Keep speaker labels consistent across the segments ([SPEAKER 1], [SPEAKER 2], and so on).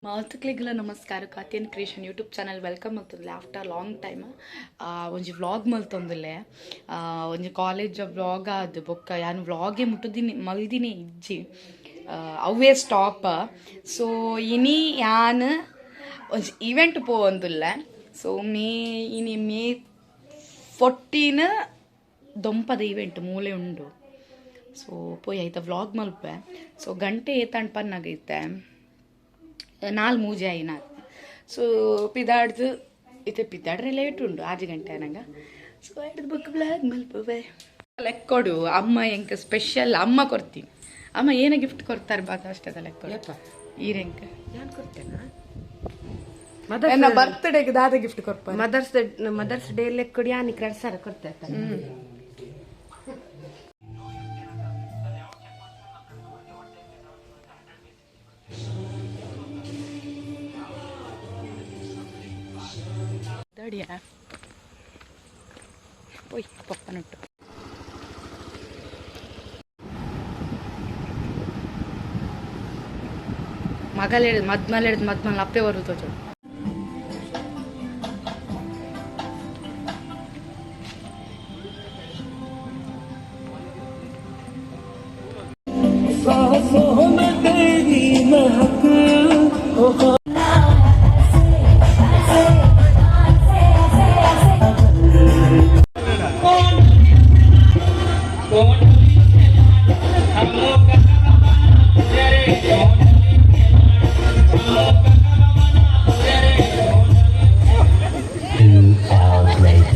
[SPEAKER 1] ಮಾತುಕ್ಲೆಗ್ಲ ನಮಸ್ಕಾರ. ಕಾತ್ಯಾನ್ creation YouTube channel welcome ಮಲ್ತೊಂದುಲ್ಲೆ. ಆಫ್ಟರ್ ಲಾಂಗ್ ಟೈಮ್ ಒಂಜಿ ವ್ಲಾಗ್ ಮಲ್ತೊಂದುಲ್ಲೆ. ಒಂಜಿ ಕಾಲೇಜ್ ವ್ಲಾಗ್ ಆದ್ ಬೊಕ್ಕ ಯಾನ್ ವ್ಲಾಗೇ ಮುಟ್ಟುದಿನಿ ಮಲ್ದಿನಿ ಇಜ್ಜಿ, ಅವ್ವೇ ಸ್ಟಾಪ್. ಸೊ ಇನಿ ಯಾನ್ ಒಂಜಿ ಇವೆಂಟ್ ಪೋವೊಂದುಲ್ಲೆ. ಸೊ ಮೇ ಇನಿ ಮೇ 14 ದೊಂಪದ ಇವೆಂಟ್ ಮೂಲೆ ಉಂಡು. ಸೊ ಪೋಯಿ ಐತ ವ್ಲಾಗ್ ಮಲ್ಪೆ. ಸೊ ಗಂಟೆ ಏತಂಡ್ ಪನ್ನಾಗ ಇತ್ತೆ ನಾಲ್ ಮೂಜೆ ಆಯಿನ. ಸೊ ಪಿದಾಡ್ದು ಇತ್ತೆ ಪಿದಾಡ್ರೆ ಲೇಟ್ ಉಂಡು, 6 ಗಂಟೆ ಆನಗ. ಸೊ ಐಡ್ದು ಬೊಕ್ಕ ವ್ಲಾಗ್ ಮಲ್ಪುವೆ. ಲೆಕ್ಕೊಡು ಅಮ್ಮ ಎಂಕ್ ಸ್ಪೆಷಲ್ ಅಮ್ಮ ಕೊರ್ತೀನಿ. ಅಮ್ಮ ಏನ ಗಿಫ್ಟ್ ಕೊರ್ತಾರೆ ಬಾತ ಅಷ್ಟದ ಲೆಕ್ಕೊಡು ಈರೆಂಕ್.
[SPEAKER 2] ಯಾನ್ ಕೊರ್ತೇನಾ?
[SPEAKER 1] ನನ್ನ ಬರ್ತ್ಡೇಗೆ ದಾದ ಗಿಫ್ಟ್ ಕೊರ್ಪ?
[SPEAKER 2] ಮದರ್ಸ್ ಮದರ್ಸ್ ಡೇ ಲೆಕ್ಕಡಿ ಯಾನಿಕ್ 2000 ಕೊಡ್ತಾ.
[SPEAKER 1] ದಡಿಯ ಪೋಯ್ ಪಪ್ಪನುಟ್ಟು. ಮಗಲ್ ಹಿಡ್ದು ಮದ್ಮಲ್ ಹಿಡ್ದು ಮದ್ಮಲ್ ಅಪ್ಪೆ ಬರು ತೋಚು.
[SPEAKER 3] सांसों में तेरी महक ओ।
[SPEAKER 4] 2 hours later.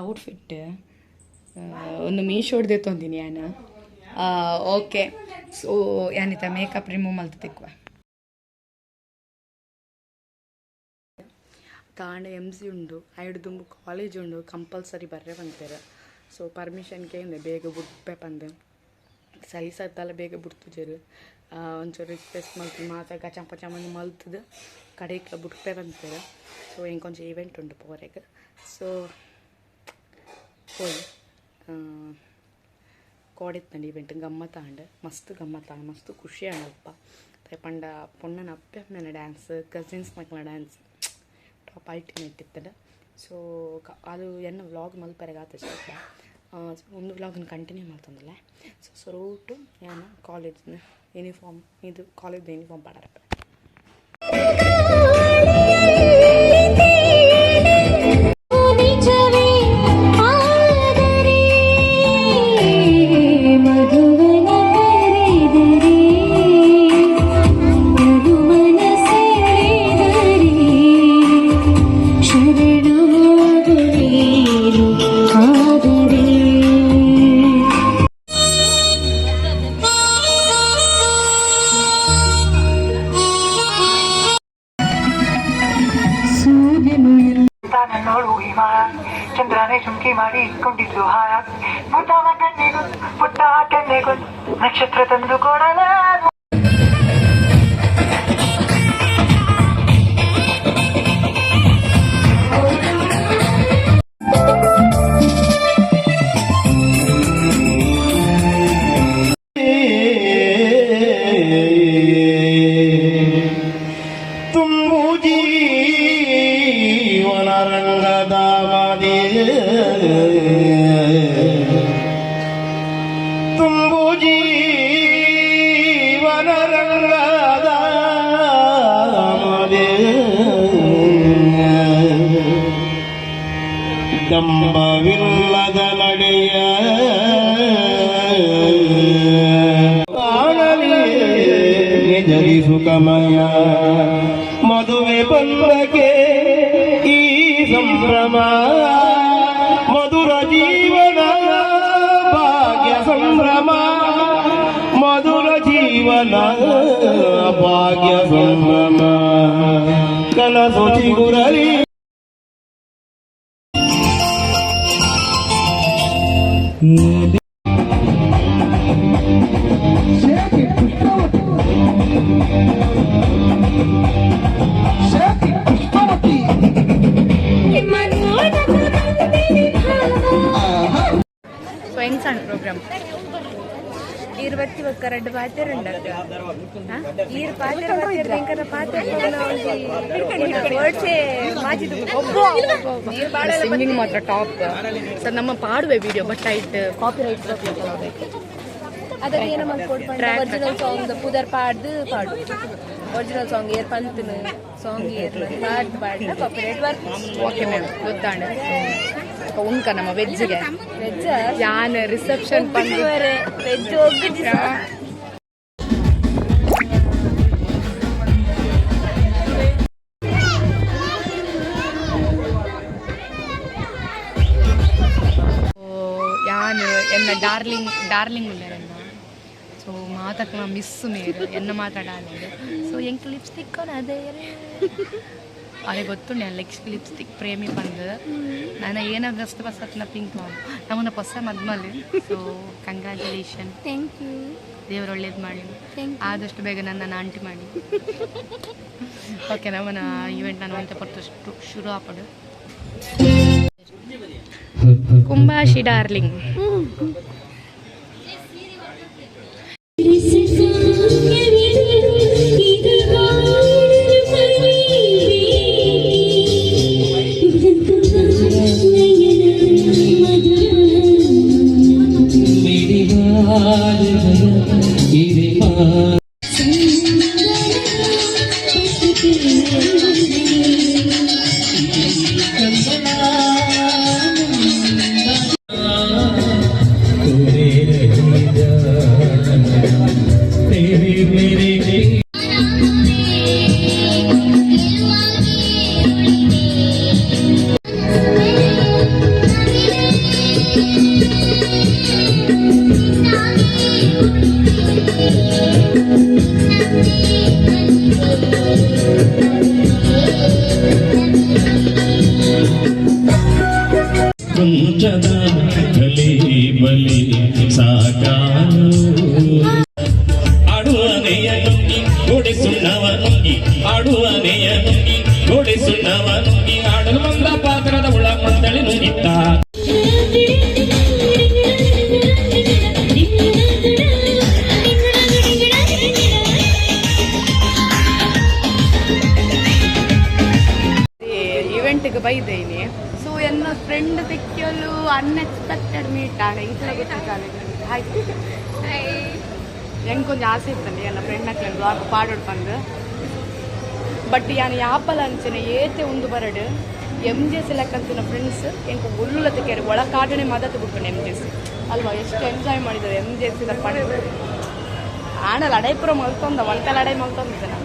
[SPEAKER 1] Outfit ಒಂದು ಮೀಶೋಡ್ ದೆತ್ತೊಂದಿನಿ ಯಾನ್. ಓಕೆ, ಸೊ ಯಾನಿತ ಮೇಕಪ್ ರಿಮೂವ್ ಮಲ್ತ್ ತಿಕ್ವ. ಕಾಂಡೆ ಎಮ್ ಸಿ ಉಂಡು, ಐಡ್ ದುಂಬು ಕಾಲೇಜ್ ಉಂಡು. ಕಂಪಲ್ಸರಿ ಬರ್ರೆ ಪಂತೆರ್. ಸೊ ಪರ್ಮಿಷನ್ ಕೇಂದೆ, ಬೇಗ ಬುಡ್ಪೆ ಪಂದ್. ಸಲೀಸಾತಲ ಬೇಗ ಬುಡ್ತುಜೆರ್. ಒಂಚೂರು ರಿಕ್ವೆಸ್ಟ್ ಮಲ್ತ್ ಮಾತ ಗಚ ಪಚ ಮಂದು ಮಲ್ತುದು ಕಡೆಕ್ಲ ಬುಡ್ಪೆ ಪಂತೆರ್. ಸೊ ಎಂಕೊಂಚ ಇವೆಂಟ್ ಉಂಡು ಪೋರೆಗ್. ಸೊ ಪೋಯಿ ಕೋಡೆತ್ತಂಡು ಇವೆಂಟ್ ಗಮ್ಮತ್ತಾಂಡ್, ಮಸ್ತ್ ಗಮ್ಮತ್ತಾಂಡ್, ಮಸ್ತ್ ಖುಷಿ ಆಂಡ್ ಅಲ್ಪ. ಪಂಡ ಪೊಣ್ಣನ ಅಪ್ಪೆ ಅಮ್ಮನ ಡ್ಯಾನ್ಸ್, ಕಸಿನ್ಸ್ ನಕ್ಲೆನ ಡ್ಯಾನ್ಸ್ ಟಾಪ್ ಅಲ್ಟಿಮೇಟ್ ಇತ್ತಂಡ್. ಸೊ ಅದು ಎನ್ನ ವ್ಲಾಗ್ ಮಲ್ಪರೆಗ್ ಆತಿಜಿ ಅಲ್ಪ. ಒಂದು ವ್ಲಾಗ್ನ ಕಂಟಿನ್ಯೂ ಮಲ್ತೊಂದುಲ್ಲೆ. ಸೊ ಸುರೂಟು ಯಾನ್ ಕಾಲೇಜ್ ಯೂನಿಫಾರ್ಮ್, ಇದು ಕಾಲೇಜ್ ಯೂನಿಫಾರ್ಮ್ ಪಾಡರೆ.
[SPEAKER 5] ನಿಜವೇ ಆದರೆ ಮಧುವನ ಕರೆದರೆ ಮನ ಸೆಳೆದರೆ ಶರಣಾಗುವೇನು ಆದರೆ.
[SPEAKER 6] ಚಂದ್ರನೇ ಚುಮ್ಕಿ ಮಾಡಿ ಇಟ್ಕೊಂಡಿದ್ದು ಹಾಯಾಗಿ. ಮುದ್ದಾದ ಕಣ್ಣಿಗೊಂದು, ಪುಟ್ಟ ಕೆನ್ನೆಗೊಂದು ನಕ್ಷತ್ರ ತಂದು ಕೊಡಲಾರು.
[SPEAKER 3] ತುಂಬು ಜೀವನ ರಂಗದ ಮಾದೇ, ತುಂಬು ಜೀವನ ರಂಗದ ಮಾದೇ, ಡಂಬವಿಲ್ಲದ ನಡೆಯ ಕಾಣಲಿ ನಿಜರಿ ಸುಖಮಯ. ಮದುವೆ ಬಂದಕ್ಕೆ ಈ ಸಂಭ್ರಮ, ಮಧುರ ಜೀವನ ಭಾಗ್ಯ ಸಂಭ್ರಮ, ಮಧುರ ಜೀವನ ಭಾಗ್ಯ ಸಂಭ್ರಮ, ಕನಸು ಚಿಗುರಲಿ.
[SPEAKER 1] ಸೊ ಹೆಂಗ್ ಪ್ರೋಗ್ರಾಮ್?
[SPEAKER 2] ಈರ್ ಬತ್ತಿ ಬೊಕ್ಕ ರಡ್ಡ್ ಪಾತೆರ ಉಂಡತ್ತ. ಈರ್ ಪಾತೆರ ಪಾತೆರ ಎಂಕನ ಪಾತೆರ ವರ್ಡ್ಸೇ ಮಾಜಿದು.
[SPEAKER 1] ಸಿಂಗಿಂಗ್ ಮಾತ್ರ ಟಾಪ್. ಸರ್, ನಮ್ಮ ಪಾಡುವೆ ವಿಡಿಯೋ, ಬಟ್ ಐಟ್ ಕಾಪಿ ರೈಟ್.
[SPEAKER 2] ಅದಕ್ಕೆ ಏನ ಮಲ್ಪೊಡು ಪಂಡ, ಒರಿಜಿನಲ್ ಸಾಂಗ್ ಪುದರ್ ಪಾಡ್ದು ಪಾಡು. ಒರಿಜಿನಲ್ ಸಾಂಗ್ ಏರ್ ಪಂತನು ಸಾಂಗ್ ಏರ್ ಪಾಡ್ದು ಪಾಡ್ನ ಕಾಪಿರೈಟ್ ವರ್ಕ್.
[SPEAKER 1] ಓಕೆ ಮ್ಯಾಮ್, ಗೊತ್ತಾಂಡ. ಉಂಕ ನಮ್ಮ ವೆಜ್ಗೆ.
[SPEAKER 2] ವೆಜ್.
[SPEAKER 1] ಯಾನ್ ರಿಸೆಪ್ಷನ್.
[SPEAKER 2] ವೆಜ್ ಒಗ್ಗುಜಿ.
[SPEAKER 1] ಯಾನ್ ಎನ್ನ ಡಾರ್ಲಿಂಗ್ ಡಾರ್ಲಿಂಗ್ ಉಲ್ಲೆರೆನ್ನ. ಸೊ ಮಾತಕ್ಲ ಮಿಸ್ ಮೇರ್ ಎನ್ನ ಮಾತಾಡಾಲೆ. ಸೊ ಎಂಕ್ ಲಿಪ್ಸ್ಟಿಕ್ ಅದೇ ಅರೆ ಗೊತ್ತುಂಡು, ಲಿಪ್ಸ್ಟಿಕ್ ಪ್ರೇಮಿ ಪಂದ್. ನಾನು ಏನಾಗಸ್ಟ್ ಬಸತ್ನ ಪಿಂಕ್ ನಮ್ಮನ್ನ ಹೊಸ ಮದ್ಮಲ್. So congratulation.
[SPEAKER 5] Thank you.
[SPEAKER 1] ದೇವರು ಒಳ್ಳೇದು ಮಾಡಿ.
[SPEAKER 5] Thank.
[SPEAKER 1] ಆದಷ್ಟು ಬೇಗ ನನ್ನನ್ನು ಆಂಟಿ ಮಾಡಿ. ಓಕೆ, ನಮ್ಮನ ಇವೆಂಟ್ ನಾನು ಅಂತ ಪಡ್ತು ಶುರು ಆಪಡು. ಕುಂಬಾಶಿ ಡಾರ್ಲಿಂಗ್.
[SPEAKER 3] तेरे मेरे ಕುಂಚದ ಬಲಿ ಬಲಿ ಸಾಕಾರು. ಆಡುವನೆಯ ನುಂಗಿ ಗೋಡೆ ಸುಣ್ಣವ ನುಂಗಿ, ಆಡುವನೆಯ ನುಂಗಿ ಗೋಡೆ ಸುಣ್ಣವ ನುಂಗಿ, ಆಡಲು ಬಂದ ಪಾತ್ರದ ಉಳ ಮಂದಳಿ ನುಂಗಿತ್ತ.
[SPEAKER 1] ಇವೆಂಟ್ಗೆ ಬೈದೇನಿ. ಸೊ ಎನ್ನ ಫ್ರೆಂಡ್ ತೆಕ್ಕಿಯಲು ಅನ್ಎಕ್ಸ್ಪೆಕ್ಟೆಡ್ ಮೀಟ್ ಆಡ. ಇಂಕ್ಲ ಗೊತ್ತಿದ್ದಾನೆ. ಹಾಯ್. ಎಂಕೊಂಜಿ ಆಸೆ ಇತ್ತಂడి ಎಲ್ಲ ಫ್ರೆಂಡ್ ಅಕ್ಲೆನ್ ಬ್ಲಾಗ್ ಪಾಡೋಡು ಪಂದ್. ಬಟ್ ಯಾನ್ ಯಾಪಲ ಅಂಚನೆ ಏತೆ ಉಂದು ಬರಡು ಎಮ್ ಜೆ ಸಿ ಲೆಕ್ಕಂತಿನ ಫ್ರೆಂಡ್ಸ್ ಎಂಕ್ ಒಳ್ಳುಲ ತೆಕ್ಕಿಯರು. ಒಳ ಕಾಟನೆ ಮದತ್ ಬಿಟ್ಕೊಂಡು ಎಮ್ ಜೆ ಸಿ ಅಲ್ವಾ? ಎಷ್ಟು ಎಂಜಾಯ್ ಮಾಡಿದ್ದಾರೆ ಎಮ್ ಜೆ ಸಿ ಪಡೆ. ಆಣ ಲಡಾಯಿ ಪೂರ ಮಲ್ತೊಂದ, ಒಂತೆ ಲಡಾಯಿ ಮಲ್ತೊಂದಿದ್ದೆ ನಮ್ಮ.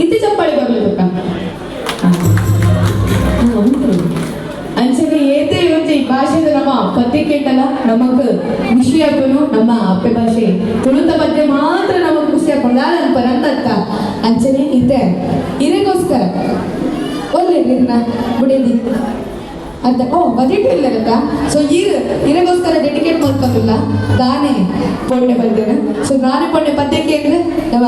[SPEAKER 1] ಇತ್ತೆ ಚಪ್ಪಾಳಿ ಬರ್ಲಿ. ಉಂಟು. ಅಂಚನೆ ಏತೆ ಒಂಜಿ ಭಾಷೆದ ನಮ್ಮ ಪದ್ಯ ಕೇಟಲ ನಮಕ್ ಖುಷಿ ಆಪುನು. ನಮ್ಮ ಅಪ್ಪೆ ಭಾಷೆ ತುಳುತ ಪದ್ಯ ಮಾತ್ರ ನಮಕ್ ಖುಷಿ ಆಪುಂಡು ದಾದ ಅನ್ಪರ ಅಂತ. ಅಂಚನೆ ಇತ್ತೆ ಇರೆಗೋಸ್ಕರ ಒಲ್ಲೆ ಇರ್ನ ಬುಡೇದಿ ಅಂತ. ಓ, ಬಜೆಟ್ ಇಲ್ಲ ಗೊತ್ತಾ? ಸೊ ಈರ್ ಇರೆಗೋಸ್ಕರ ಡೆಡಿಕೇಟ್ ಮಾಡ್ಕೊಂಡಿಲ್ಲ ದಾನೆ ಪೊಣ್ಣೆ ಬಂದೇನೆ. ಸೊ ನಾನೇ ಪೊಣ್ಣೆ ಪದ್ಯಕ್ಕೆ ಅಂದ್ರೆ ನಮ್ಮ